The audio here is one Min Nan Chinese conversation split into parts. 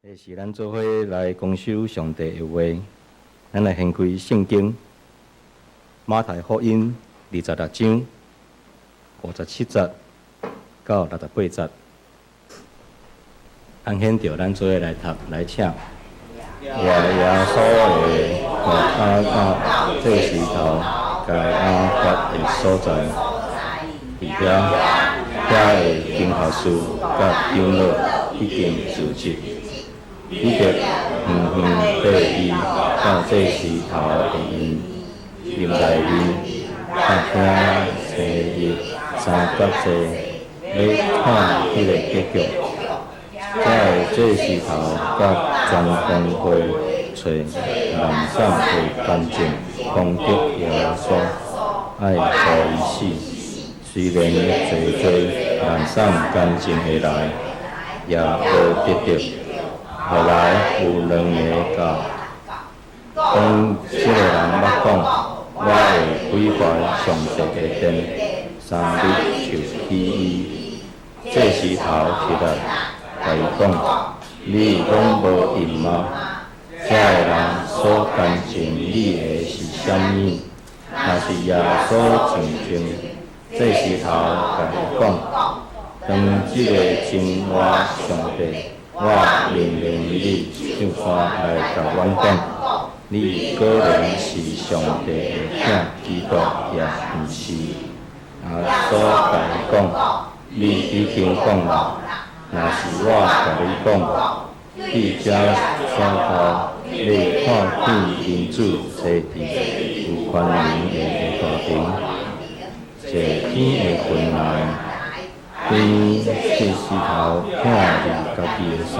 這是咱做伙來公守上帝的話，咱來掀開聖經馬太福音26章57節到68節。按顯著咱做伙來讀來請。耶穌的帶到祭司頭該亞法的所在，佇遐，遐的經學士佮長老已經聚集。彼得遠遠綴伊到祭司頭的院，入內面，拍聽初日三角坐，欲看彼个結局。遮的祭司頭佮全公會揣濫散的奸計攻擊耶穌，愛予伊死。雖然濟濟濫散奸計的來，也無得著。後來有兩个到，講這个人捌講，我會毀壞上帝的殿，3日就起伊。祭司頭起來，共伊講：你攏無應嗎？這个人所監證你的是啥物？若是耶穌上前，祭司頭共伊講：當這个真活上帝，我命令你上山來共阮講，你果然是上帝的囝基督，抑毋是？耶穌共伊講：你已經講啦。若是我共你講，佇這山頭，你看見人子坐佇有權能的下邊，坐天的雲內。當祭司頭拆去家己的衫，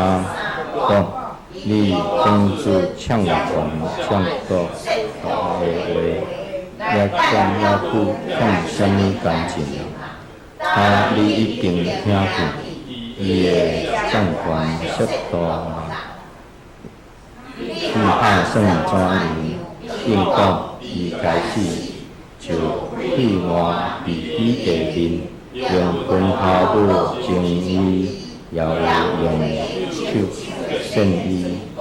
講：你講出嗆權嗆國的話，抑講猶閣創啥物奸證啊？你已經聽見伊的掌權速度啦。你打算怎樣？應講伊開始就去換彼得的面，用拳頭母前伊，也有用手扇伊，講：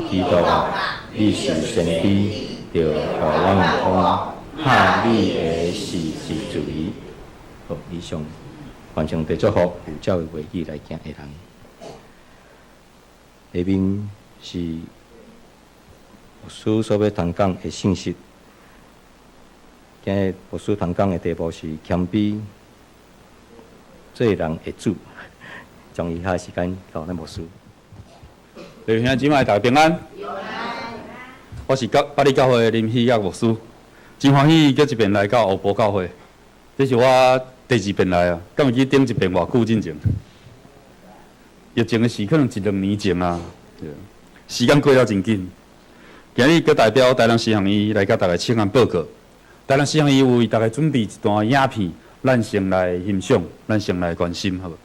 基督啊，你是先知，著予阮講，拍你的是是誰？好，以上，願上帝祝福有照的話語來行的人。下面是牧師所欲傳講的信息。今日牧師傳講的題目是謙卑做人的主。將以下時間交咱牧師。弟兄姊妹大家平安。我是百里教會的林喜亞牧師，真歡喜閣一遍來到湖埔教會。這是我第二遍來啊，敢會記頂一遍偌久進前？疫情的時可能一兩年前啊，對，時間過了真緊。今日閣代表台南師範院來佮大家請安報告。台南師範院為大家準備一段影片，咱先來欣賞，咱先來關心，好無？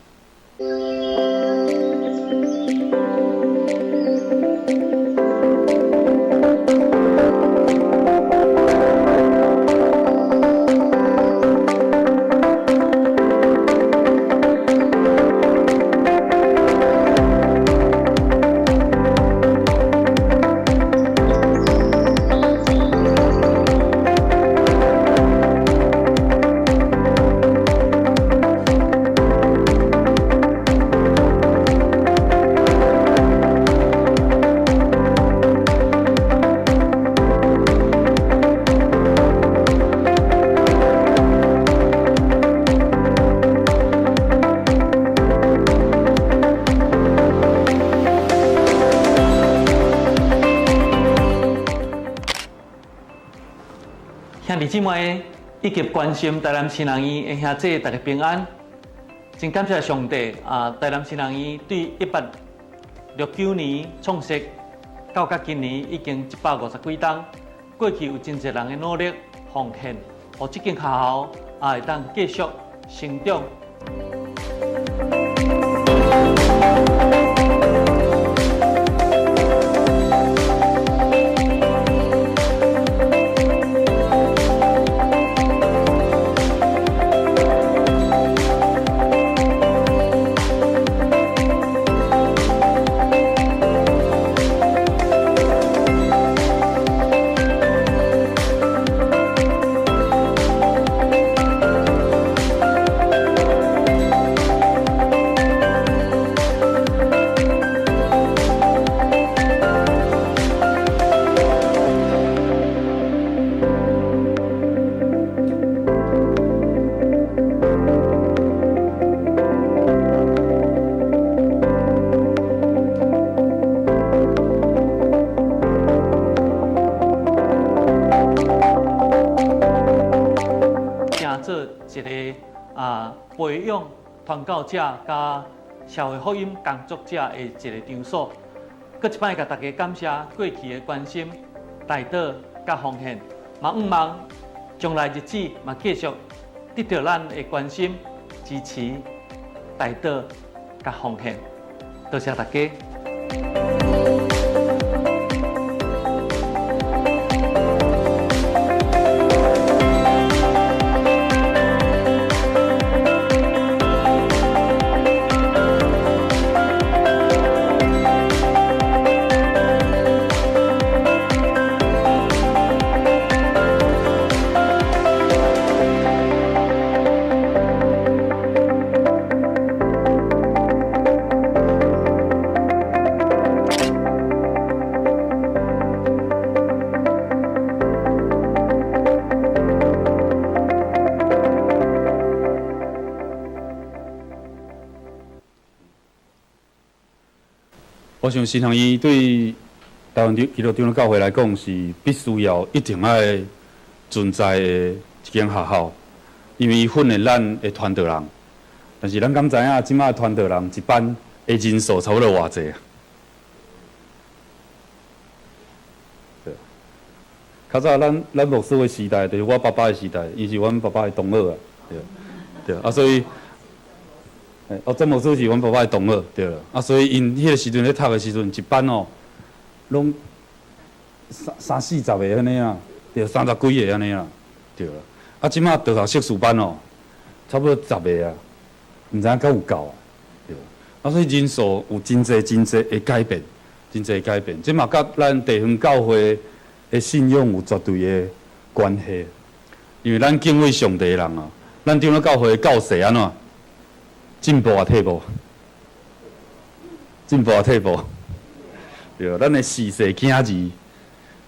兄弟姊妹以及關心台南青人院的兄姊，大家平安。真感謝上帝啊！台南青人院對1869年創設，到甲今年已經150幾冬。過去有真濟人的努力奉獻，予這間學校也會當繼續成長。傳教者佮社會福音工作者的一个場所。閣一擺共大家感謝過去的關心、代禱佮奉獻，嘛向望將來日子嘛繼續得著咱的關心、支持、代禱佮奉獻。多謝大家。我想神學院對台灣基督長老教會來講是必須要一定愛存在的一間學校，因為伊訓練咱的傳道人。但是咱敢知影，這擺傳道人一班的人數差不多偌濟啊？對。較早咱牧師的時代，就是我爸爸的時代，伊是阮爸爸的同學啊，對。對啊，所以。哦，曾牧師是阮爸爸的同學，對了。啊，所以𪜶彼个時陣咧讀的時陣，一班哦，攏三三四十个按呢啊，對，三十幾个按呢啊，對了。啊，這馬大學碩士班哦，差不多十个啊，毋知影敢有夠啊，對。啊，所以人數有真濟真濟的改變，真濟改變。這嘛佮咱地方教會的信仰有絕對的關係，因為咱敬畏上帝的人啊，咱長老教會的教士按怎？進步抑退步？進步抑退步？對，咱的四世囝兒，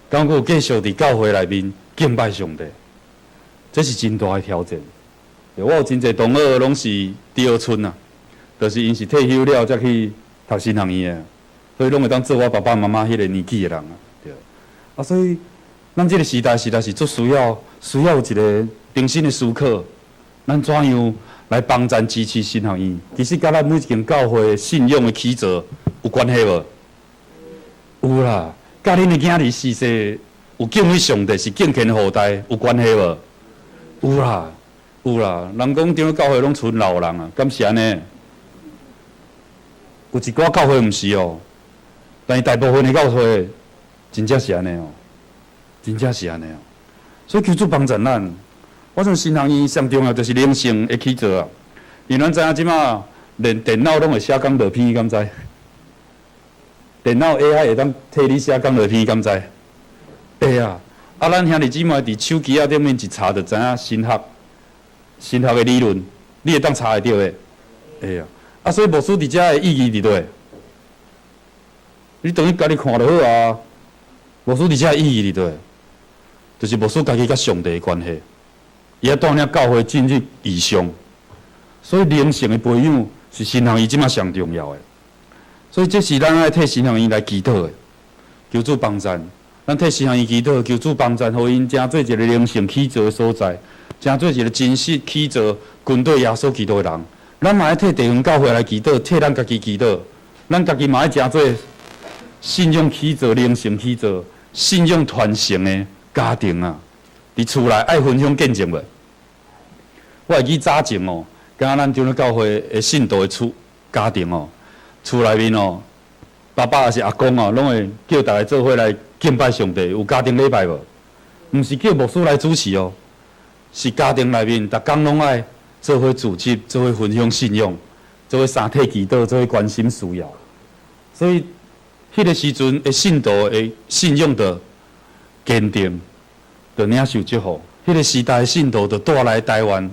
敢閣有繼續佇教會內面敬拜上帝，這是真大的挑戰。我有真濟同學攏是第二春啊，就是𪜶是退休了才去讀神學院的，所以攏會當做我爸爸媽媽彼个年紀的人啊。對，啊，所以咱這个時代實在是足需要，需要有一个重新的思考，咱怎樣來幫贊支持神學院？其實佮咱每一間教會信仰的起造有關係無？有啦，佮恁的囝兒四世有敬畏上帝，是敬虔的後代有關係無？有啦，有啦。人講長老教會攏賰老人啊，敢是按呢？有一寡教會毋是哦，但是大部分的教會真正是按呢哦，真正是按呢哦。所以求主幫助咱。我想神學院上重要就是靈性的起造啊，因為咱知影這馬連電腦攏會寫講道篇，敢知？電腦 AI 會當替你寫講道篇，敢知？會啊！啊，咱兄弟姊妹佇手機仔頂面一查就知影神學、神學的理論，你會當查會著的。會啊！啊，所以牧師佇遮的意義佇佗？你轉去家己看就好啊。牧師佇遮的意義佇佗？就是牧師家己佮上帝的關係。伊愛帶領教會進入異象，所以靈性的培養是神學院這馬上重要的。所以這是咱愛替神學院來祈禱的，求主幫贊。咱替神學院祈禱，求主幫贊，予𪜶成做一个靈性起造的所在，成做一个真實起造跟隨耶穌基督的人。咱嘛愛替地方教會來祈禱，替咱家己祈禱。咱家己嘛愛成做信仰起造、靈性起造、信仰傳承的家庭啊！佇厝內愛分享見證無？我會記早前哦，敢若咱長老教會的信徒的厝家庭哦，厝內面哦，爸爸抑是阿公哦，攏會叫逐家做伙來敬拜上帝，有家庭禮拜無？毋是叫牧師來主持哦，是家庭內面逐工攏愛做伙組織，做伙分享信仰，做伙三體祈禱，做伙關心需要。所以，彼个時陣的信徒的信仰就堅定，就領受祝福。彼个時代的信徒就帶來台灣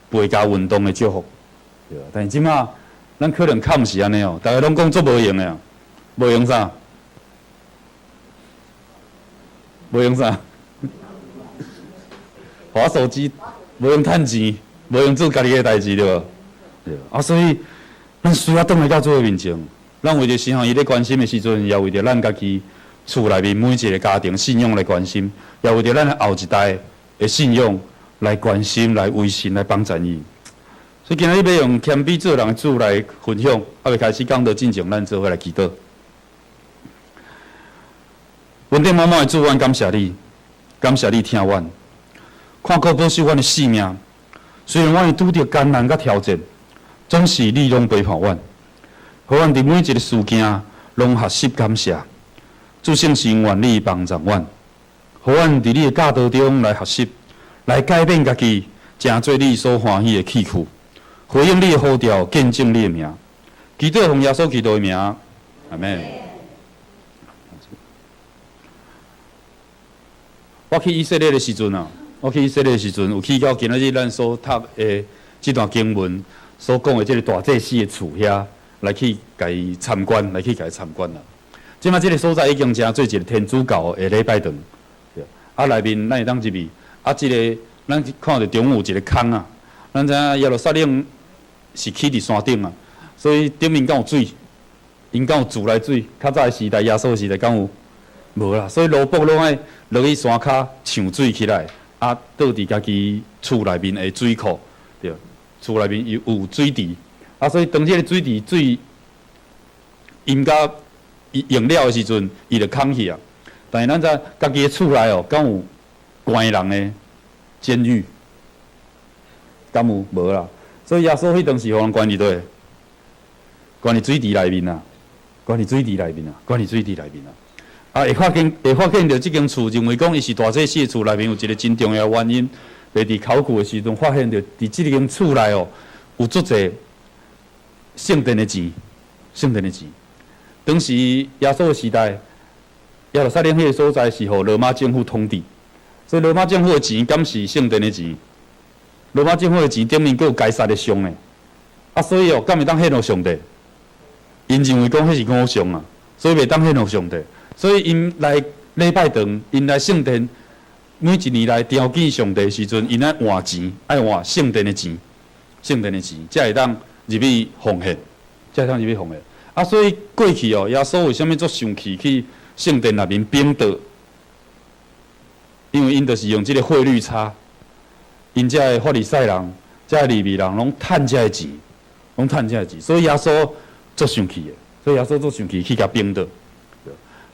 背教運動的祝福，對。但是這馬，咱可能較毋是按呢哦，逐家攏講足無閒的啊，無閒啥？無閒啥？滑手機，無閒趁錢，無閒做家己的代誌，對無？對。啊，所以咱需要轉來到主的面前，咱為著神學院咧關心的時陣，也為著咱家己厝內面每一个家庭信仰來關心，也為著咱的後一代的信仰來關心、來維持、來幫贊伊。所以今仔日欲用謙卑做人的主來分享，猶未開始講道進前，咱做伙來祈禱。恩典滿滿的主，阮感謝你，感謝你疼阮，看顧保守阮的性命。雖然阮會拄著艱難佮挑戰，總是你攏陪伴阮，予阮佇每一个事件攏學習感謝。主聖神願你幫助阮，予阮佇你的教導中來學習，來改變家己，成做你所歡喜的器具，回應你的呼召，見證你的名。祈禱奉耶穌基督的名，阿們。我去以色列的時陣啊，我去以色列的時陣，有去到今仔日咱所讀的這段經文所講的這个大祭司的厝遐，來去共伊參觀，來去共伊參觀啦。這擺這个所在已經成做一个天主教的禮拜堂，啊，內面咱會當入去，啊，這个咱看著中有一个空啊。咱知影耶路撒冷是起佇山頂啊，所以頂面敢有水？𪜶敢有自來水？較早的時代，耶穌的時代敢有？無啦，所以奴僕攏愛落去山跤搶水起來，啊，倒佇家己厝內面的水庫，對，厝內面有水池，啊，所以當這个水池水淹甲用了的時陣，伊就空去啊。但是咱知家己的厝內哦，敢有關人的監獄？敢有？無啦。所以耶穌彼當時予人關佇佗？關佇水池內面啊，關佇水池內面啊，關佇水池內面啊。啊，會發現著這間厝，認為講伊是大祭司的厝內面有一个真重要的原因，就佇考古的時陣發現著，佇這間厝內哦，有足濟聖殿的錢，聖殿的錢。當時耶穌的時代，耶路撒冷彼个所在是予羅馬政府統治，所以羅馬政府的錢敢是聖殿的錢？羅馬政府的錢頂面閣有該撒的像呢，啊，所以哦，敢會當獻予上帝？𪜶認為講彼是偶像啊，所以袂當獻予上帝。所以𪜶來禮拜堂，𪜶來聖殿，每一年來朝見上帝的時陣，𪜶愛換錢，愛換聖殿的錢，聖殿的錢，才會當入去奉獻，才會當入去奉獻。啊，所以過去哦，耶穌為啥物足生氣去聖殿內面反倒？因為𪜶就是用這个匯率差。𪜶遮的法利賽人、遮的利未人，攏趁遮的錢，攏趁遮的錢，所以耶穌足生氣的，所以耶穌足生氣去共反倒。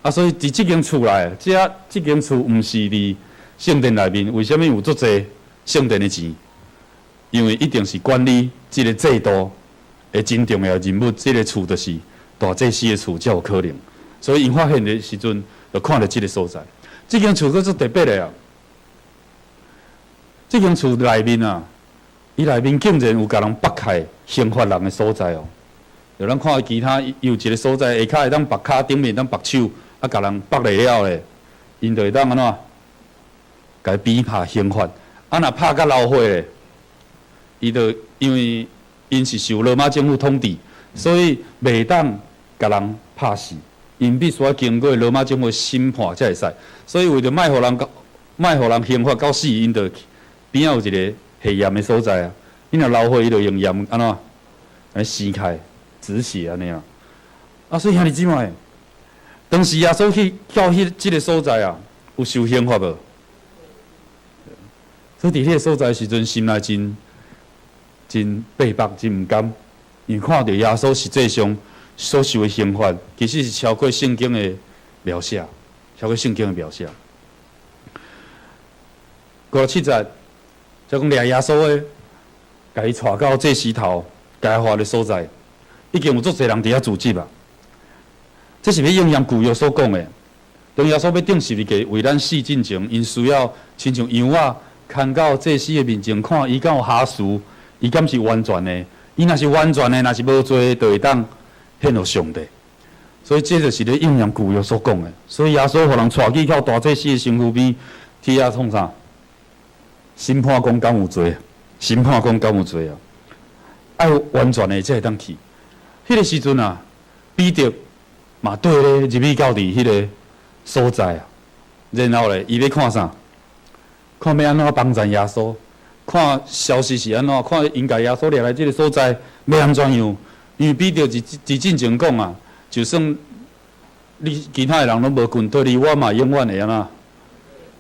啊，所以佇這間厝內，這間厝毋是佇聖殿內面，為啥物有足濟聖殿的錢？因為一定是管理這个制度的真重要人物，這个厝就是大祭司的厝，才有可能。所以𪜶發現的時陣，就看著這个所在。這間厝閣足特別的啊！這間厝內面啊，伊內面竟然有共人縛開刑罰人的所在哦。就咱看其他有一个所在，下跤會當縛跤，頂面當縛手，啊，共人縛落了咧，𪜶就會當按怎？共伊鞭拍刑罰。啊，若拍甲流血咧，伊就因為𪜶是受羅馬政府統治，所以袂當共人拍死，𪜶必須愛經過羅馬政府審判才會使。所以為著莫予人莫予人刑罰到死，𪜶就邊仔有一个下鹽的所在啊，你若流血，伊就用鹽按怎來撕開止血按呢啊。啊，所以兄弟姊妹，當時耶穌去到彼這个所在啊，有受刑罰無？所以佇彼个所在時陣，心內真真悲迫，真毋甘，因為看著耶穌實際上所受的刑罰，其實是超過聖經的描寫，超過聖經的描寫。57節。就講掠耶穌的，共伊帶到祭司頭該亞法的所在，已經有足濟人佇遐聚集啊。這是欲應驗舊約所講的。當耶穌欲釘十字架為咱死進前，𪜶需要親像羊仔牽到祭司的面前，看伊敢有瑕疵，伊敢是完全的。伊若是完全的，若是無罪，就會當獻予上帝。所以這就是咧應驗舊約所講的。所以耶穌予人帶去到大祭司的身軀邊，去遐創啥？審判講敢有罪？審判講敢有罪啊？愛完全的才會當去。彼个時陣啊，彼得嘛綴咧入去到佇彼个所在啊，然後咧，伊欲看啥？看欲按怎幫贊耶穌？看消息是按怎？看𪜶共耶穌掠來這个所在欲按怎樣？因為彼得佇進前講啊，就算你其他的人攏無跟綴你，我嘛永遠會按怎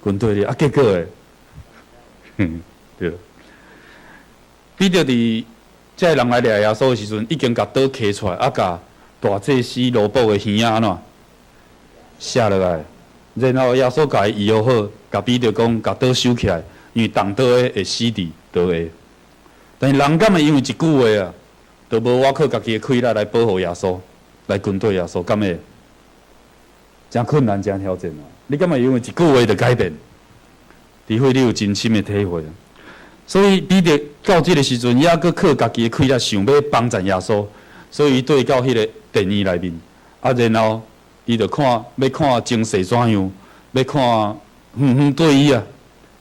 跟綴你啊？結果咧，對。彼得佇這个人來掠耶穌的時陣，已經共刀揢出來，啊，共大祭司奴僕的耳仔按怎卸落來，然後耶穌共伊醫好，共彼得講，共刀收起來，因為動刀的會死佇刀下。但是人敢會因為一句話啊，就無倚靠家己的氣力來保護耶穌，來跟綴耶穌，敢會？誠困難，誠挑戰啊！你敢會因為一句話就改變？除非你有真深的體會。所以彼得到這个時陣，猶閣靠家己的氣力，想欲幫贊耶穌，所以伊綴到彼个殿院內面，啊，然後伊就看，欲看情勢怎樣，欲看遠遠對伊啊，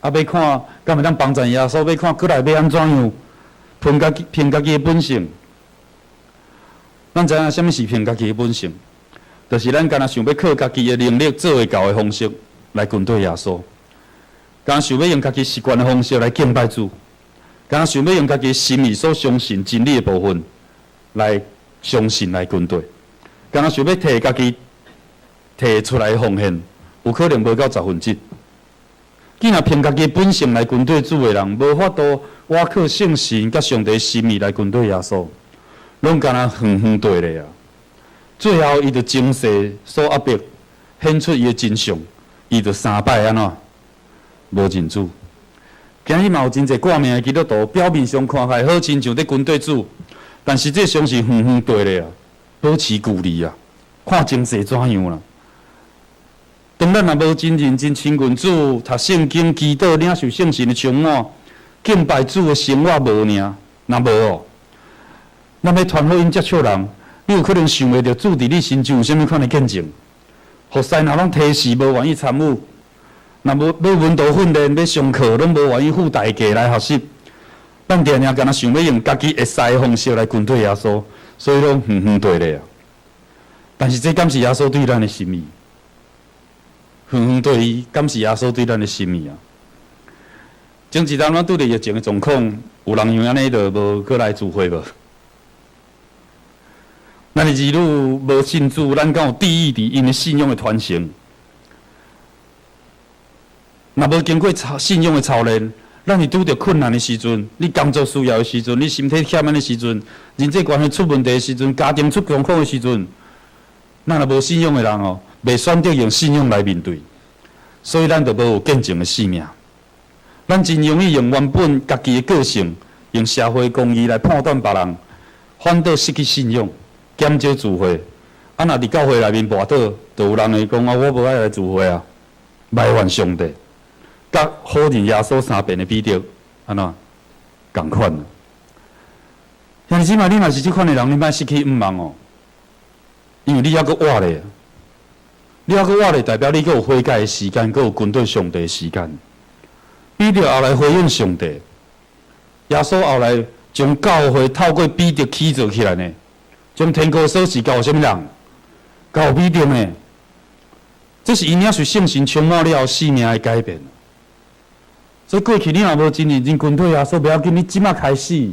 啊，欲看敢會當幫贊耶穌，欲看閣來欲按怎樣，憑家己憑家己的本性。咱知影啥物是憑家己的本性，就是咱干焦想欲靠家己的能力做會到的方式來跟綴耶穌，干焦想欲用家己習慣的方式來敬拜主，干焦想欲用家己心意所相信真理的部分來相信來跟綴，干焦想欲提家己提出來的奉獻，有可能無夠十分之一。既然憑家己本性來跟綴主的人，無法度倚靠聖神佮上帝心意來跟綴耶穌，攏干焦遠遠綴咧啊！最後，伊就情勢所壓迫，顯出伊的真相，伊就三擺按怎無認主。今日嘛有真濟掛名的基督徒，表面上看起來好親像佇跟綴主，但實際上是遠遠綴咧啊，保持距離啊，看情勢怎樣啦。當咱若無真認真親近主，讀聖經、祈禱、領受聖神的充滿，敬拜主的生活無爾，若無哦，咱欲傳福音接觸人，你有可能想袂著主佇你身上有啥物款的見證。服侍若攏提示無願意參與，若無欲門徒訓練、欲上課，攏無願意付代價來學習。咱定定干焦想欲用家己會使的方式來跟綴耶穌，所以攏遠遠綴咧啊。但是這敢是耶穌對咱的心意？遠遠綴伊，敢是耶穌對咱的心意啊？前一陣咱拄著疫情的狀況，有人因為按呢就無閣來聚會無？咱的兒女無信主，咱敢有注意佇𪜶的信仰的傳承？若無經過操信仰的操練，咱佇拄著困難的時陣，你工作需要的時陣，你身體欠安的時陣，人際關係出問題的時陣，家庭出狀況的時陣，咱若無信仰的人哦，袂選擇用信仰來面對，所以咱就無有見證的生命。咱真容易用原本家己的個性，用社會公義來判斷別人，反倒失去信仰，減少聚會。啊，若佇教會內面跋倒，就有人會講啊，我無愛來聚會啊，埋怨上帝，佮否認耶穌三遍的彼得，按怎仝款。兄弟姊妹，你若是這款的人，你莫失去向望哦，因為你猶閣活咧，你猶閣活咧，代表你閣有悔改的時間，閣有跟綴上帝的時間。彼得後來回應上帝，耶穌後來將教會透過彼得起造起來呢，將天國鎖匙交予啥物人？交予彼得呢？這是𪜶領受聖神充滿了後，生命的改變。所以過去你若無真認真跟綴耶穌，袂要緊，你這馬開始，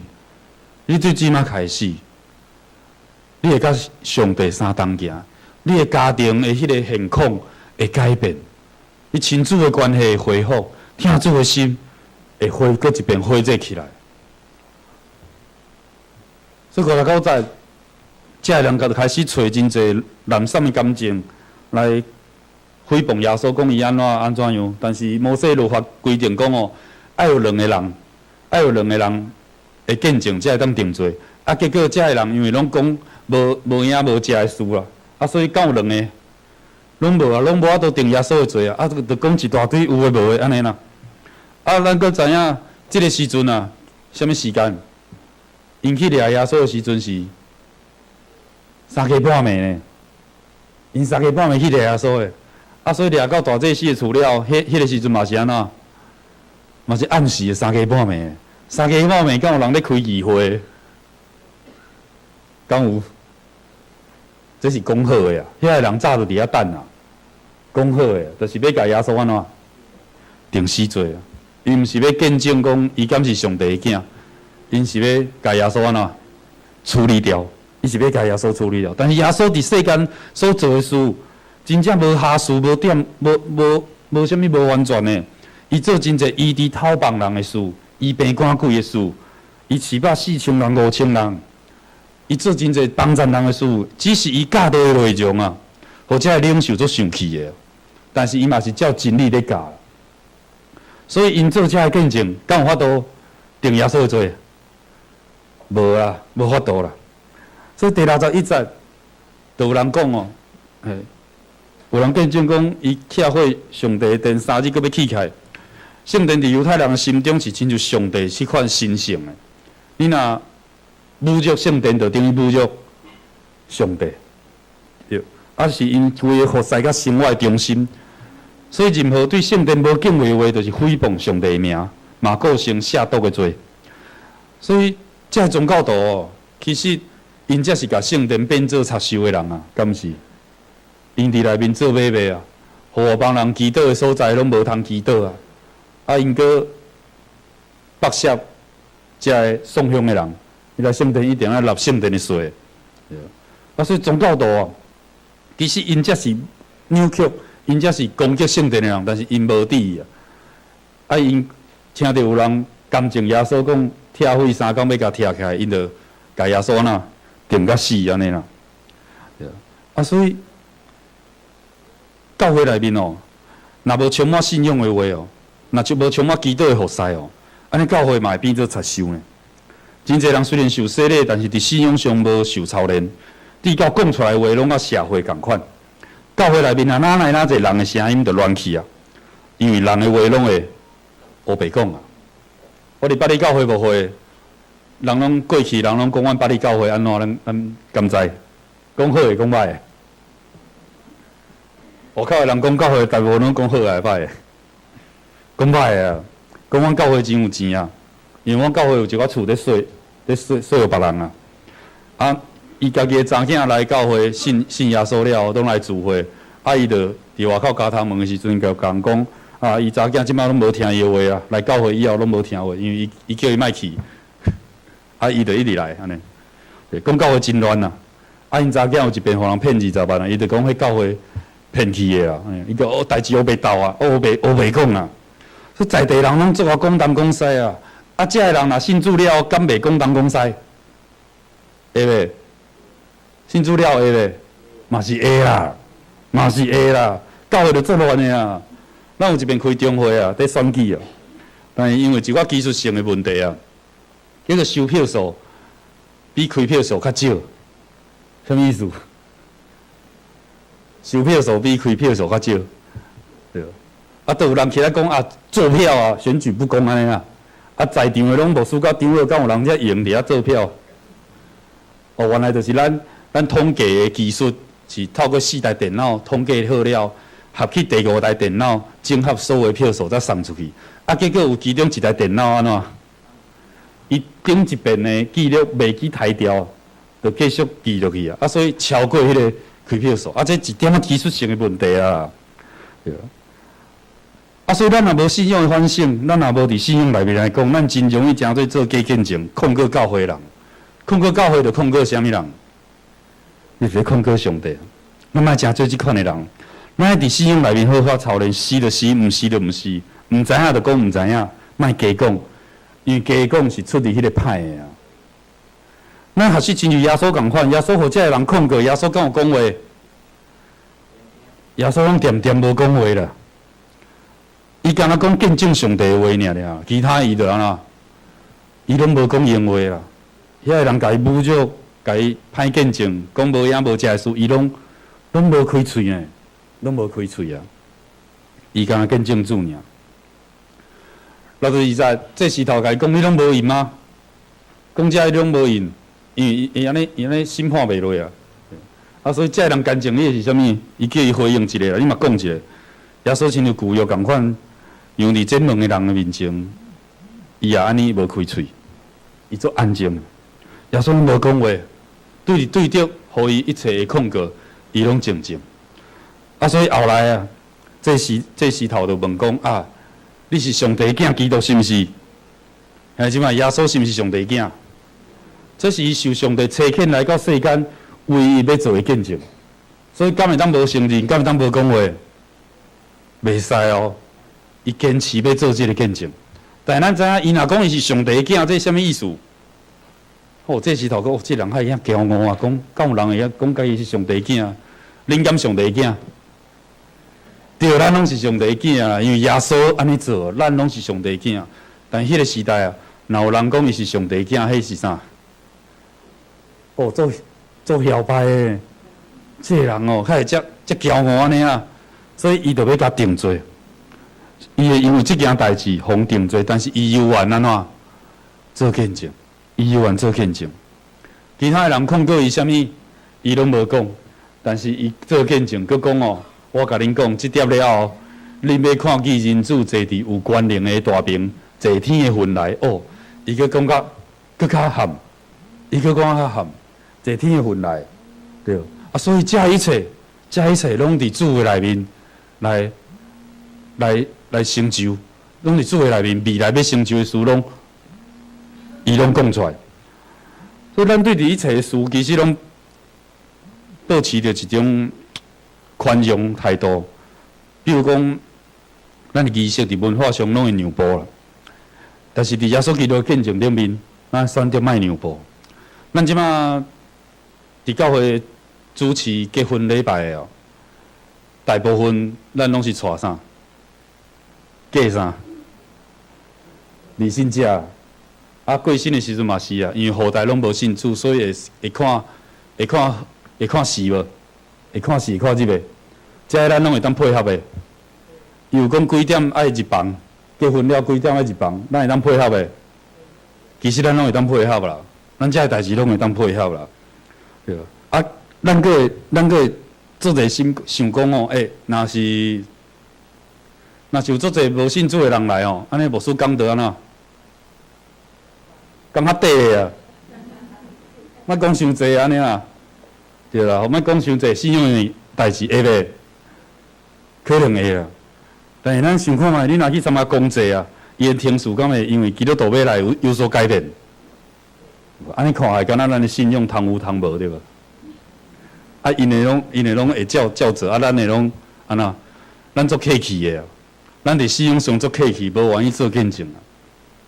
你對這馬開始，你會佮上帝相同行，你的家庭的彼個現況會改變，你親子的關係會恢復，疼主的心會恢閣一遍火熱起來。所以五十九節，這个人就開始揣真濟濫衊的感情來誹謗耶穌，講伊按怎按怎樣。但是摩西律法規定講哦，愛有兩個人，愛有兩個人會見證，才會當定罪。啊，結果這个人因為攏講無無影無跡的事啦，啊，所以敢有兩個，攏無啊，攏無法度定耶穌的罪啊，啊，就講一大堆有的無的按呢啦。啊，咱閣知影這个時陣啊，啥物時間？𪜶去掠耶穌的時陣是三更半暝呢，𪜶三更半暝去掠耶穌的，啊，所以掠到大祭司的厝了，彼個時陣嘛是按怎？嘛是暗時的三更半暝，三更半暝敢有人咧開議會？敢有？這是講好的啊！遐个人早就佇遐等啊，講好的，就是欲共耶穌按怎定死罪啊！伊毋是欲見證講伊敢是上帝的囝，𪜶是欲共耶穌按怎處理掉？伊是欲共耶穌處理掉。但是耶穌佇世間所做的事，真正無瑕疵、無點、無無無啥物無完全的。伊做真濟醫治討放人的事，醫病趕鬼的事，伊飼饱4000人、5000人，伊做真濟幫贊人的事，只是伊教導的內容啊，予這个領袖足生氣的。但是伊嘛是照真理咧教，所以𪜶做這个見證，敢有法度定耶穌的罪？無啦，無法度啦。所以第61節，就有人講哦，嘿，有人見證講，伊拆毀上帝的殿3日，閣欲起來。聖殿佇猶太人的心中是親像上帝這款神聖的。你若侮辱聖殿，就等於侮辱上帝。對，啊是𪜶規个服侍佮生活的中心。所以任何對聖殿無敬畏的話，就是誹謗上帝的名，嘛構成褻瀆的罪。所以這个宗教徒哦，其實𪜶才是共聖殿變做賊收的人啊，敢毋是？𪜶佇內面做買賣啊，予外邦人祈禱的所在攏無通祈禱啊！啊，𪜶閣剝削這个送香的人，伊來聖殿一定愛納聖殿的稅。啊，所以宗教徒啊，其實𪜶才是扭曲，𪜶才是攻擊聖殿的人，但是𪜶無佇意啊。啊，𪜶聽著有人監證耶穌講拆毀3工欲共拆起來，𪜶就共耶穌按怎定甲死按呢啦。啊，所以教會內面哦，若無充滿信仰的話哦，若就無充滿祈禱的服侍哦，按呢教會嘛會變做賊收呢。真濟人雖然受洗禮，但是佇信仰上無受操練，直到講出來的話攏佮社會仝款。教會內面啊，哪來哪濟人的聲音就亂去啊，因為人的話攏會烏白講啊。我佇百里教會牧會，人攏過去，人攏講阮百里教會按怎，咱咱敢知？講好的，講歹的。外口的人講教會，大部分攏講好的，歹的？講歹的啊！講阮教會真有錢啊，因為阮教會有一寡厝咧稅，咧稅稅予別人啊。啊，伊家己的查囝來教會信信耶穌了後，攏來聚會。啊，伊就佇外口交頭問的時陣，就共人講啊，伊查囝這擺攏無聽伊的話啊，來教會以後攏無聽話，因為伊伊叫伊莫去，啊，伊就一直來按呢。講教會真亂啊！啊，𪜶查囝有一遍予人騙20萬啊，伊就講彼教會騙去的啊。伊講哦，代誌烏白鬥啊，烏白烏白講啊。所以在地人攏足愛講東講西啊！啊，這个人若信主了後，敢袂講東講西？會袂？信主了後會袂？嘛是會啦，嘛是會啦。教會就足亂的啊！咱有一遍開中會啊，佇選舉啊，但是因為一寡技術性的問題啊，彼個收票數比開票數較少，啥物意思？收票數比開票數較少，對。啊，都有人起來講啊，做票啊，選舉不公按呢啦。啊，在場的攏牧師佮長老，敢有人遮閒佇遐做票？哦，原來就是咱咱統計的技術是透過四台電腦統計好了，合去第五台電腦整合所有票數才送出去。啊，結果有其中一台電腦按怎？伊頂一遍的記錄袂去刣掉，就繼續記落去啊！啊，所以超過彼个開票數，啊，這一點仔技術性的問題啊，對。啊，所以咱若無信仰的反省，咱若無佇信仰內面來講，咱真容易成做做假見證，控告教會人，控告教會就控告啥物人？你是咧控告上帝。咱莫成做這款的人，咱愛佇信仰內面好好操練，是就是，毋是就毋是，毋知影就講毋知影，莫加講，因為加講是出佇彼个歹的啊。咱學習親像耶穌仝款，耶穌予這个人控告，耶穌敢有講話？耶穌攏恬恬無講話啦。伊敢若講見證上帝的話爾爾，其他伊就按怎？伊攏無講閒話啦。遐个人共伊侮辱，共伊歹見證，講無影無食的事，伊攏攏無開喙呢，攏無開喙啊。伊敢若見證主爾。62節，祭司頭共伊講，你攏無應嗎？講這伊攏無應，因為伊按呢伊按呢審判袂落啊。啊，所以這个人監證你的是啥物？伊叫伊回應一下啦，你嘛講一下。耶穌親像舊約仝款，讓佇這問的人的面前，伊也按呢無開喙，伊足安靜。耶穌攏無講話，對對著，予伊一切的控告，伊攏靜靜。啊，所以後來啊，祭司祭司頭就問講啊，你是上帝囝基督是毋是？兄姊妹，耶穌是毋是上帝囝？這是伊受上帝差遣來到世間，唯一欲做的見證。所以敢會當無承認？敢會當無講話？袂使哦！伊堅持欲做這个見證。但咱知影，伊若講伊是上帝囝，這啥物意思？哦，祭司頭講，哦，這人較會曉驕傲啊，講敢有人會曉講家己是上帝囝？恁敢上帝囝？對，咱攏是上帝囝啊，因為耶穌按呢做，咱攏是上帝囝。但彼个時代啊，若有人講伊是上帝囝，彼是啥？哦，做做囂掰的，這個人哦，較會遮遮驕傲按呢啊，所以伊就欲共定罪。伊會因為這件代誌予定罪，但是伊猶原按怎做見證？伊猶原做見證。其他的人控告伊啥物，伊攏無講，但是伊做見證，閣講哦，我共恁講，這點了後，恁欲看見人子坐佇有權能的大爿，坐天的雲內。哦，伊閣講甲閣較含，伊閣講較含，坐天的雲內，對。啊，所以這一切，這一切攏佇主的內面來來來成就，攏佇主的內面未來欲成就的事，攏伊攏講出來。所以咱對佇一切的事，其實攏保持著一種寬容態度。比如講，咱的儀式佇文化上攏會讓步啦，但是佇耶穌基督的見證頂面，咱選擇莫讓步。咱這馬佇教會主持結婚禮拜的哦，大部分咱攏是帶啥？嫁啥？未信者。啊，過身的時陣嘛是啊，因為後代攏無信主，所以會會看會看會看時無？會看時看日袂？這个咱攏會當配合的。伊有講幾點愛入房，結婚了幾點愛入房，咱會當配合的。其實咱攏會當配合啦，咱這个代誌攏會當配合啦。對。啊，咱閣會咱閣會足濟心想講哦，欸，若是若是有足濟無信主的人來哦，按呢牧師講著按怎？講較短的啊，莫講傷濟按呢啊，對啦，莫講傷濟信仰的代誌會袂？可能會啦。但是咱想看覓，你若去參加公祭啊，伊的程序敢會因為基督徒欲來有有所改變？按呢看來，敢若咱的信仰通有通無對無？啊，𪜶的攏𪜶的攏會照照做，啊，咱的攏按怎？咱足客氣的啊，咱佇信仰上足客氣，無願意做見證啊。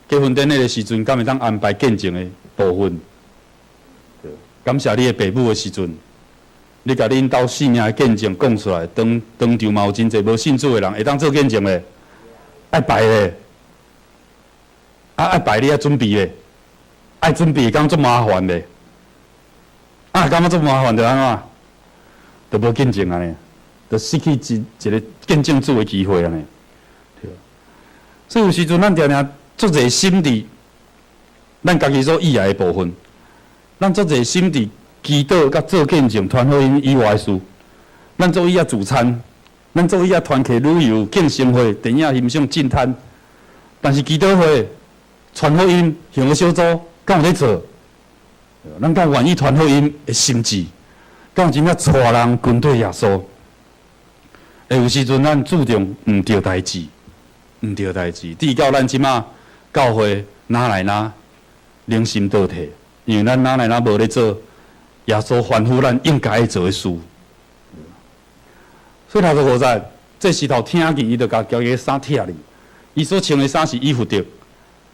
結婚典禮的時陣，敢會當安排見證的部分？感謝你的爸母的時陣，你共恁兜性命的見證講出來，當當場嘛有真濟無信主的人會當做見證的，愛拜咧，啊愛拜你愛準備咧，愛準備敢足麻煩咧，啊感覺足麻煩就按怎？就無見證按呢，就失去一一个見證主的機會按呢。對。所以有時陣咱定定足濟心佇咱家己所意愛的部分，咱足濟心佇祈禱佮做見證、傳福音以外的事，咱做伊仔聚餐，咱做伊仔團契旅遊、見生會、電影欣賞、進攤，但是祈禱會、傳福音、行小組，敢有咧做？咱敢有願意傳福音的心志？敢有真正帶人跟隨耶穌？會有時陣咱注重毋對代誌，毋對代誌，直到咱這馬教會哪來哪良心倒退，因為咱哪來哪無咧做耶穌吩咐咱應該做的事。所以頭先五節，祭司頭聽見伊就共家己的衫拆去，伊所穿的衫是以弗得，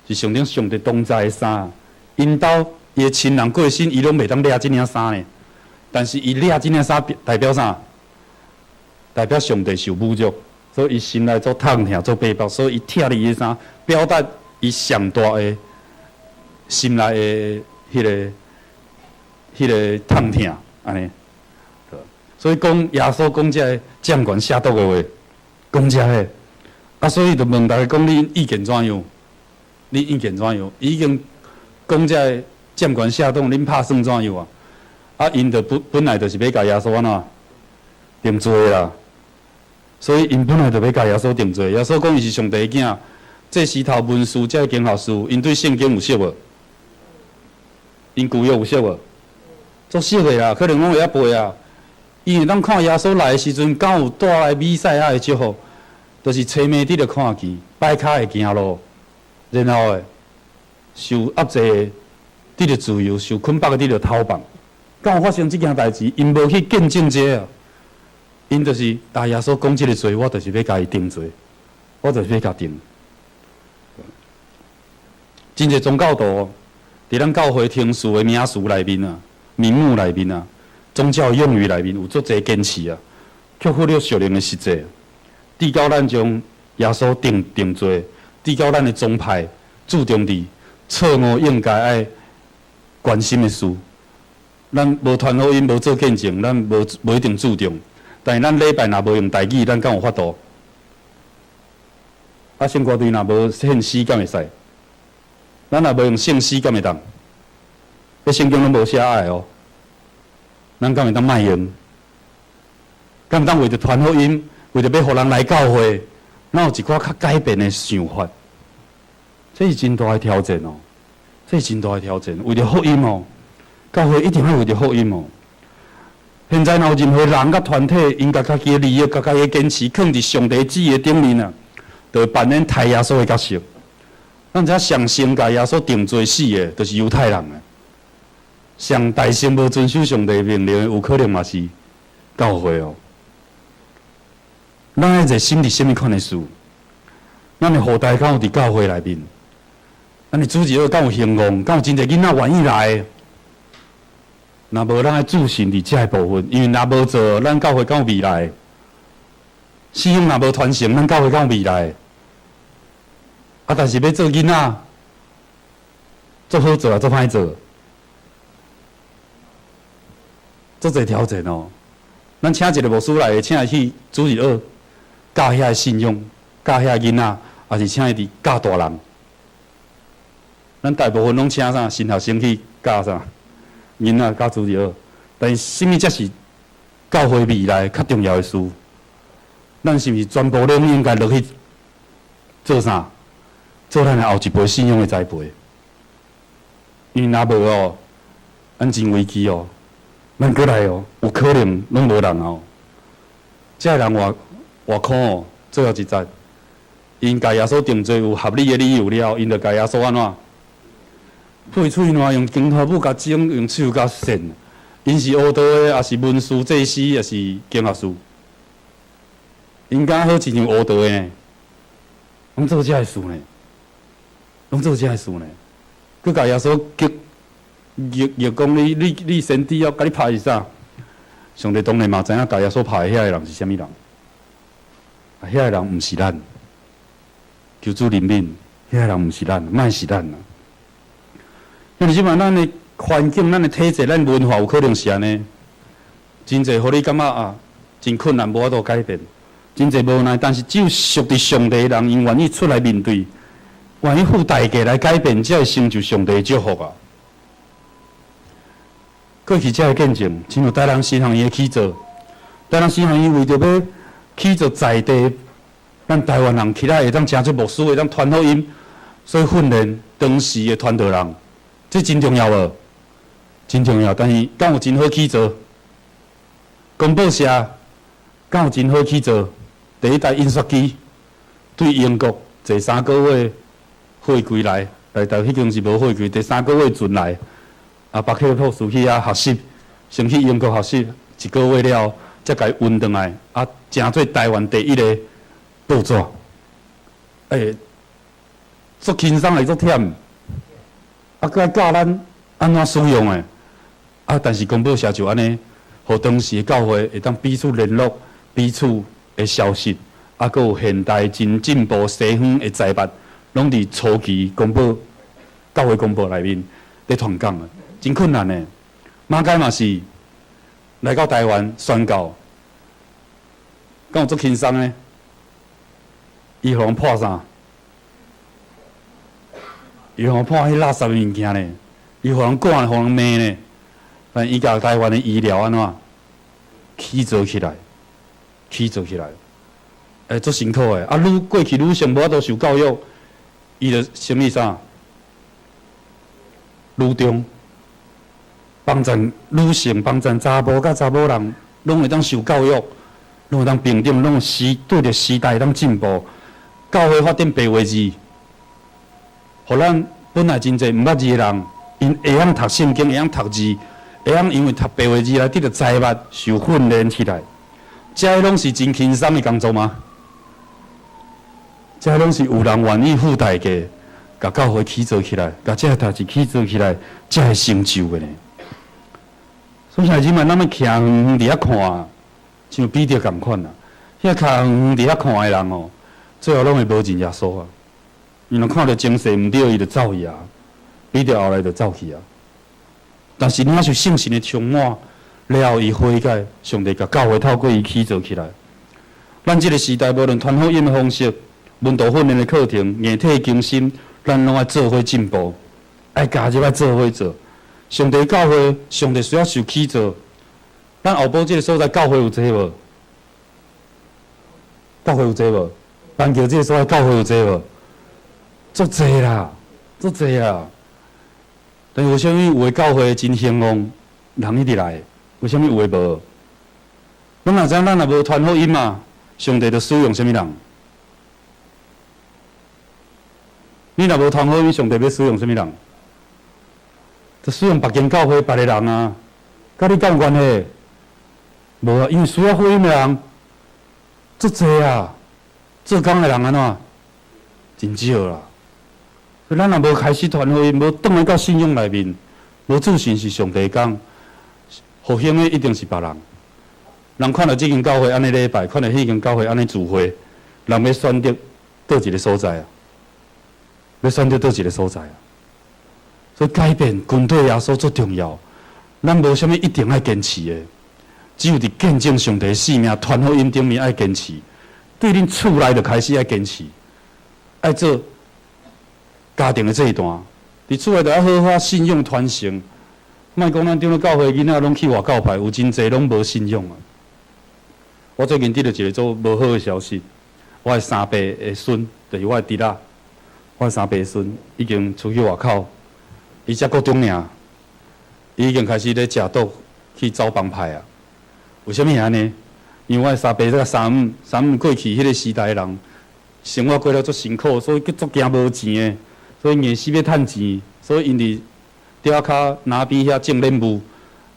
是象徵上帝同在的衫。𪜶兜伊的親人過身，伊攏袂當掠這領衫呢。但是伊掠這領衫代表啥？代表上帝受侮辱，所以伊心內足痛疼、足悲哀，所以伊拆伊的衫，表達伊上大的心內的彼个、彼个痛疼，按呢。所以講耶穌講這个掌權下毒的話，講這个，啊，所以就問大家講，恁意見怎樣？恁意見怎樣？伊已經講這个掌權下毒，恁拍算怎樣啊？啊，𪜶就本本來就是欲共耶穌按怎定罪啦，所以𪜶本來就欲共耶穌定罪。耶穌講伊是上帝的囝，祭司頭文士這个經學士，𪜶對聖經有熟無？𪜶舊約有熟無？足熟的啦，可能攏會曉背啊。伊會當看耶穌來的時陣，敢有帶來彌賽亞的祝福，就是吹盲得著看見，跛跤會行路，然後的受壓制的得著自由，受捆綁的得著解放。敢有發生這件代誌？𪜶無去見證這个啊，𪜶就是啊，耶穌講這个罪，我就是欲共伊定罪，我就是欲共定。真濟宗教徒，佇咱教會程序的名詞內面啊，名目內面啊，宗教用語內面有足濟堅持啊，卻忽略屬靈的實際。至到咱將耶穌定罪，至到咱的宗派注重佇錯誤應該愛關心的事，咱無傳福音，無做見證，咱無一定注重。但是咱禮拜若無用台語，咱敢有法度？啊，聖歌隊若無獻詩，敢會使？咱若無用聖詩，敢會當？彼聖經攏無寫愛哦，咱敢會當莫用？敢會當為著傳福音，為著欲予人來教會，咱有一寡較改變的想法？這是真大的挑戰哦，這是真大的挑戰。為著福音哦，教會一定愛為著福音哦。現在若有任何人佮團體，𪜶共家己的利益、共家己的堅持，囥佇上帝旨意的頂面啊，就會扮演刣耶穌的角色。咱知影上先共耶穌定罪死的，就是猶太人啊。上大先無遵守上帝命令的，有可能嘛是教會哦。咱愛熱心佇啥物款的事？咱的後代敢有佇教會內面？咱的主日學敢有興旺？敢有真濟囡仔願意來？若無，咱愛注神佇這个部分，因為若無做，咱教會敢有未來？信仰若無傳承，咱教會敢有未來？啊，但是欲做囡仔，足好做啊，足歹做，足濟挑戰哦。咱請一个牧師來，請伊去主日學教遐个信仰，教遐個囡仔，抑是請伊佇教大人？咱大部分攏請啥神學生去教啥囡仔教主日學，但是啥物才是教會未來較重要的事？咱是毋是全部攏應該落去做啥？做咱的後一輩信仰的栽培？因為若無哦，咱真危機哦。咱閣來哦，有可能攏無人哦。這个人偌偌苦哦，最後一節，𪜶共耶穌定罪有合理的理由了，𪜶就共耶穌按怎？配喙瀾用金拖布共整，用手共扇。𪜶是學道的，抑是文士、祭司，抑是經學士？𪜶敢好親像學道的呢？攏做這个事呢？攏做這个事呢？閣共耶穌激逆逆講你你你先知哦，共你拍是啥？上帝當然嘛知影共耶穌拍的遐个人是啥物人。啊，遐个人毋是咱，求主憐憫，遐个人毋是咱，莫是咱啊！因為這擺咱的環境、咱的體制、咱文化有可能是按呢，真濟予你感覺啊，真困難，無法度改變，真濟無奈。但是只有屬佇上帝的人，𪜶願意出來面對，願意付代價來改變，才會成就上帝的祝福啊！過去這个見證，親像台南神學院的起造，台南神學院為著欲起造在地，咱台灣人起來會當成做牧師，會當傳福音，所以訓練當時的傳道人，這真重要無？真重要。但是敢有真好起造？公報社敢有真好起造？第一台印刷機對英國坐3個月貨櫃來，來台彼陣是無貨櫃，坐三個月船來。啊，巴克博士去遐學習，先去英國學習一個月了，才共伊運轉來，啊，成做台灣第一个報紙。欸，足輕鬆會足忝，啊，閣愛教咱按怎使用的，啊，但是公報社就按呢，予當時的教會會當彼此聯絡、彼此的消息，啊，閣有現代真進步西方的財物，攏佇初期公報教會公報內面咧傳講的。真困難的，馬偕嘛是來到台灣宣教，敢有足輕鬆的？伊予人破啥？伊予人破彼垃圾的物件呢？伊予人趕，予人罵呢？但伊共台灣的醫療按怎起造起來？起造起來，欸，足辛苦的。啊，女過去女性無法度受教育，伊就成立啥？女中。幫助女性，幫助查埔佮查某人，攏會當受教育，攏會當平等，攏時對著時代會當進步。教會發展白話字，予咱本來真濟毋捌字的人，𪜶會曉讀聖經，會曉讀字，會曉因為讀白話字來得著財物，受訓練起來。這攏是真輕鬆的工作嗎？這攏是有人願意付代價，共教會起造起來，共這个代誌起造起來，才會成就的呢。所以兄弟姊妹，咱欲徛遠遠佇遐看，像彼得仝款啊。遐徛遠遠佇遐看的人哦，最後攏會無認耶穌啊。伊若看著情勢毋對，伊就走去啊。彼得後來就走去啊。但是你若是聖神的充滿了後，伊悔改，上帝共教會透過伊起造起來。咱這个時代，無論傳福音的方式、門徒訓練的課程、硬體更新，咱攏愛做伙進步，愛加入來做伙做。上帝教會，上帝需要受起造。咱後埔這个所在教會有濟無？教會有濟無？板橋這个所在教會有濟無？足濟啦，足濟啊！但是為啥物有的教會真興旺，人一直來？為啥物有的無？咱若知影咱若無傳福音嘛，上帝就使用啥物人？你若無傳福音，上帝欲使用啥物人？就使用別間教會別个人啊，佮你敢有關係？無啊，因為需要福音的人足濟啊，做工的人按怎？真少啦。所以咱若無開始傳福音，無轉來到信仰內面，無自信是上帝的工，復興的一定是別人。人看著這間教會按呢禮拜，看著彼間教會按呢聚會，人欲選擇佗一个所在啊？欲選擇佗一个所在啊？所以改變跟隨耶穌足重要。咱無啥物一定愛堅持的，只有佇見證上帝性命、傳福音頂面愛堅持。對恁厝內就開始愛堅持，愛做家庭的祭壇。佇厝內就愛好好信仰傳承。莫講咱長老教會囡仔攏去外教派，有真濟攏無信仰啊！我最近得著一个足無好的消息，我的三伯的孫，就是我的侄仔，我的三伯孫已經出去外口。伊才國中爾，伊已經開始咧食毒，去走幫派啊！為啥物按呢？因為我的三伯這個三姆，三姆過去彼个時代的人，生活過了足辛苦，所以閣足驚無錢的，所以硬死欲趁錢，所以𪜶佇吊仔跤南邊遐種蓮霧，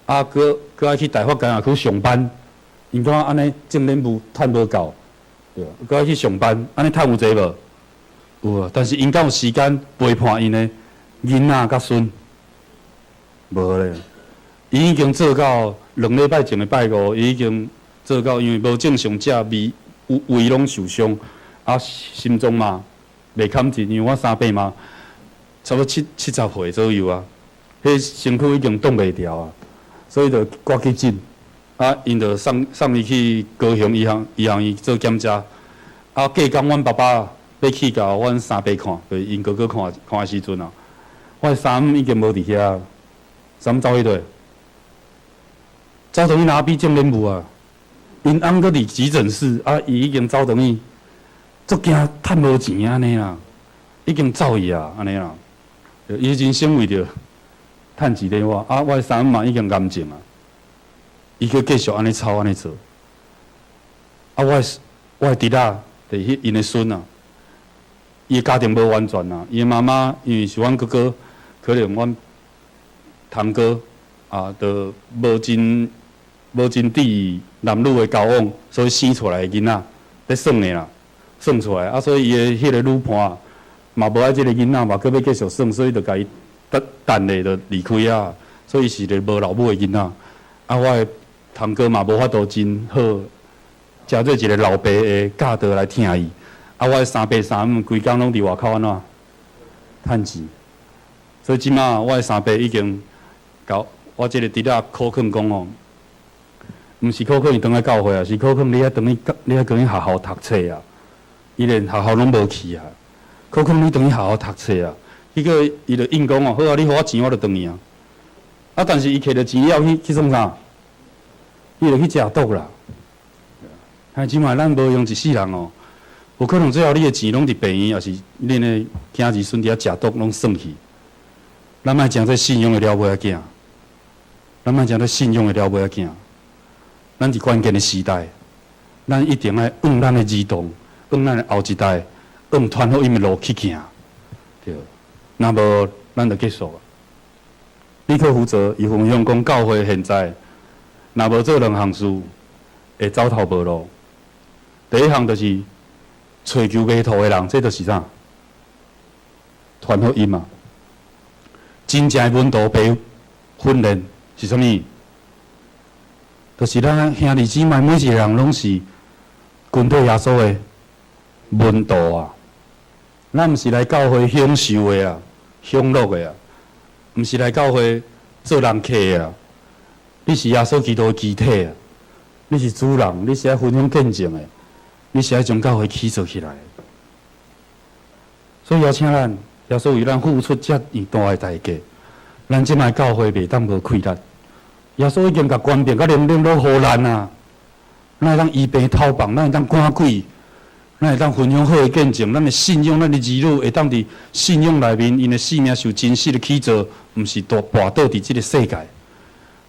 啊，閣閣愛去大發工也去上班，𪜶感覺按呢種蓮霧趁無夠，對，閣愛去上班，按呢趁有濟無？有啊，但是𪜶敢有時間陪伴𪜶的囡仔佮孫？無咧，伊已經做到2禮拜前的拜五，伊已經做到，因為無正常食，胃胃攏受傷，啊，心臟嘛袂堪真，因為我三伯嘛差不多70歲左右啊，彼身軀已經擋袂牢啊，所以就掛急診，啊，𪜶就送伊去高雄醫學院做檢查，啊，隔工阮爸爸欲去共阮三伯看，就是𪜶哥哥看看的時陣啊，我的三姆已經無佇遐，三姆走去佗？走轉去哪邊種蓮霧啊？𪜶翁閣佇急診室，啊，伊已經走轉去，足驚趁無錢按呢啦，已經走去啊，按呢啦。伊人生為著趁錢咧活，啊，我的三姆嘛已經癌症啊，伊閣繼續按呢操按呢做。啊，我的侄仔，就是彼𪜶的孫啊，伊的家庭無完全啊，伊的媽媽因為是阮哥哥，可能阮堂哥啊，就無真注意男女的交往，所以生出來的囡仔咧耍的啦，耍出來啊，所以伊的彼个女伴嘛無愛這个囡仔嘛，閣欲繼續耍，所以就共伊等等咧就離開啊，所以伊是一个無老母的囡仔。啊，我的堂哥嘛無法度真好，誠做一个老爸的教導來疼伊。啊，我的三伯三姆規工攏佇外口按怎趁錢，所以這馬我的三伯已經共我這个侄仔苦勸講吼，毋是苦勸伊轉來教會啊，是苦勸你愛轉去，你愛轉去學校讀冊啊。伊連學校攏無去啊，苦勸你轉去學校讀冊啊。彼個伊就應講哦，好啊，你予我錢我就轉去啊。啊，但是伊摕著錢了去創啥？伊就去食毒啦。啊，這馬咱無閒一世人哦，有可能最後你的錢攏佇病院，抑是恁的囝兒孫佇遐食毒攏耍去。咱莫成做信仰的老尾仔囝，咱莫成做信仰的老尾仔囝。咱佇關鍵的時代，咱一定愛往咱的兒童，往咱的後一代，往傳福音的路去行，對。若無，咱就結束啊。李克福澤伊分享講，教會現在若無做兩項事，會走投無路。第一項就是揣求迷途的人，這就是啥？傳福音啊。真正的門徒培訓練是啥物？就是咱兄弟姊妹每一個人攏是跟綴耶穌的門徒啊！咱毋是來教會享受的啊，享樂的啊，毋是來教會做人客的啊。你是耶穌基督的肢體啊！你是主人，你是愛分享見證的，你是愛將教會起造起來。所以邀請咱，耶穌為咱付出遮爾大的代價，咱這擺教會袂當無氣力。耶穌已經共權柄佮能力攏予咱啊！咱會當醫病討放，咱會當趕鬼，咱會當分享好的見證，咱的信仰，咱的兒女會當佇信仰內面，𪜶的性命受真實的起造，毋是蹛跋倒佇這个世界。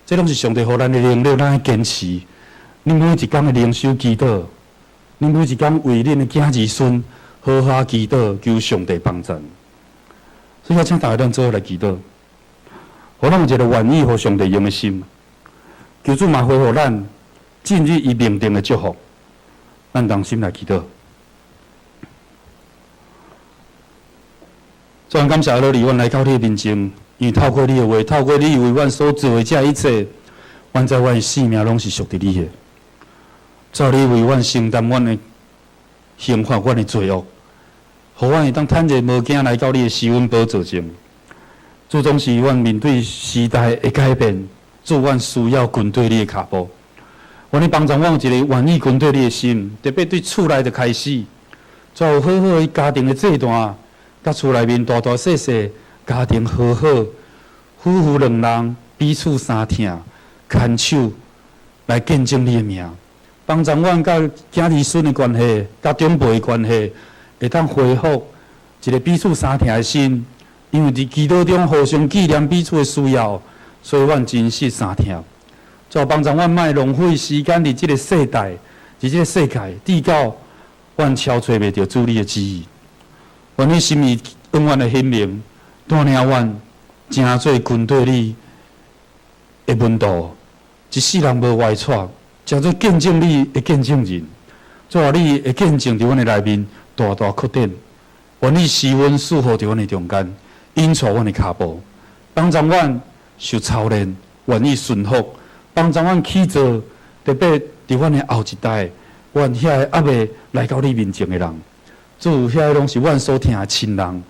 這攏是上帝予咱的能力，咱愛堅持。恁每一工的靈修祈禱，恁每一工為恁的囝兒孫好好祈禱，求上帝幫贊。所以，請大家咱做伙來祈禱，予咱有一个願意予上帝用的心。求主嘛恢復咱進入伊命定的祝福，咱同心來祈禱。主，感謝你，阮來到你的面前，因為透過你的話，透過你為阮所做的這一切，阮知阮的性命攏是屬佇你的。主，你為阮承擔阮的刑罰，阮的罪惡，予阮會當坦然無驚來到你的施恩寶座前。主，總是阮面對時代的改變。主，阮需要跟綴你的跤步，願你幫助阮有一个願意跟綴你的心，特別對厝內就開始，主有好好的家庭的這段，佮厝內面大大細細家庭和好，夫婦兩人彼此相疼，牽手來見證你的名，幫助阮佮囝兒孫的關係，佮長輩的關係，會當恢復一个彼此相疼的心，因為佇祈禱中互相紀念彼此的需要。所以，阮真實相疼，主幫助阮莫浪費時間佇這个世代，佇這个世界，直到阮超揣袂著主你的旨意。願你心意永遠的顯明，帶領阮成做跟綴你的門徒，一世人無歪跛，成做見證你的見證人。主啊，你的見證佇阮的內面大大擴展，願你施恩賜福佇阮的中間，引帶阮的跤步，幫助阮受操練，願意順服，幫助阮起造，特別佇阮的後一代，阮遐个猶未來到你面前的人，主，遐个攏是阮所疼的親人，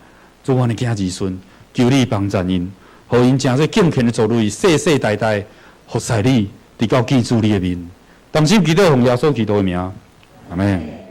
主，阮的囝兒孫，求你幫贊𪜶，予𪜶成做敬虔的族類，世世代代服侍你，直到見主你的面。同心祈禱，奉耶穌基督的名，阿們。